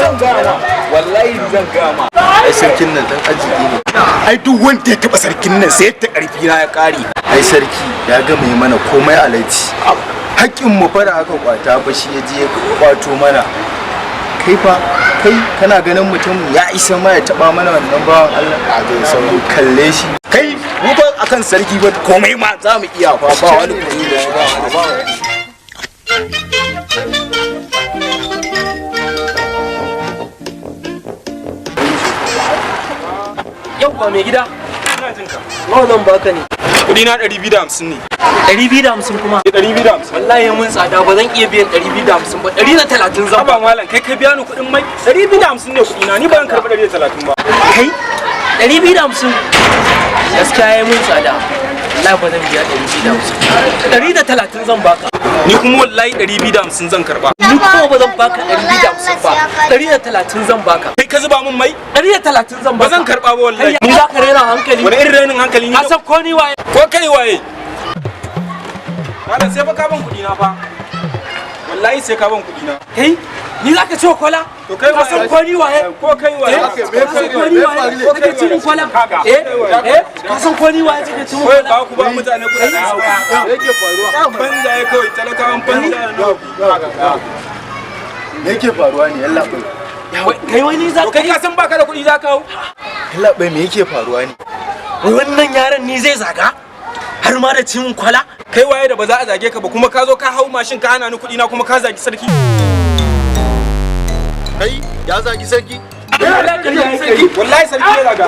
Zan gama, wallahi zan gama. Ai sarkin nan dan arziki ne. Ai duk wanda ya taba sarkin nan sai ta karfi na ya kare. Ai sarki ya gama yi mana komai alaji. Haƙƙin mu fara aka kwata ba, shi ya je ya kwato mana. Kai fa, kai kana ganin mutum ya isa ma ya taba mana wannan bawan Allah a ga sauri kalle shi. Kai, mu fa akan sarki ba komai ma za mu iya fa, ba wani kuɗi da ba wani ba wani. Yauwa mai gida. Ina jin ka. Nawa zan baka ne? Kudi na 250 ne. 250 kuma? 250. Wallahi mun tsada, ba zan iya biyan 250 ba. 130 zan. Haba malam, kai ka biya ni kuɗin mai? 250 ne kuɗi na, ni ba zan karɓi 130 ba. Kai? 250? Gaskiya yayi mun tsada. Wallahi ba zan biya 250. 130 zan baka. Ni kuma wallahi 250 zan karɓa. Ni kuma ba zan baka 250 ba. 130 zan baka. Kai ka zuba min mai? 130 zan Ba baka. zan karɓa ba wallahi. Ni za ka rena hankali. Wani irin rainin hankali ni? Ka san ko ni waye? Ko kai waye? Malam, sai fa ka ban kuɗi na fa. Wallahi sai ka ban kuɗi na. Kai? Ni za ka ce wa kwala? To kai Ka san ko ni waye? Ko kai waye? Ka san ko ni waye? Kake ci mun kwala? Eh? Eh? Ka san ko ni waye kake ci mun Kawai kwala? ba ku ba mutane kuɗi. Yake faruwa? Banza ya kawai talakawan banza. Me yake faruwa ne, yalla bai? Kai wani za To ka kai ka san baka da kuɗi za ka hau? Yalla bai, me yake faruwa ne? Wannan yaron ni zai zaga? Har ma da ci mun kwala? Kai waye da ba za a zage ka ba, kuma ka zo ka hau mashin ka hana ni kuɗi na, kuma ka zagi sarki? Kai, ya zagi sarki? Wallahi sarki ya zaga.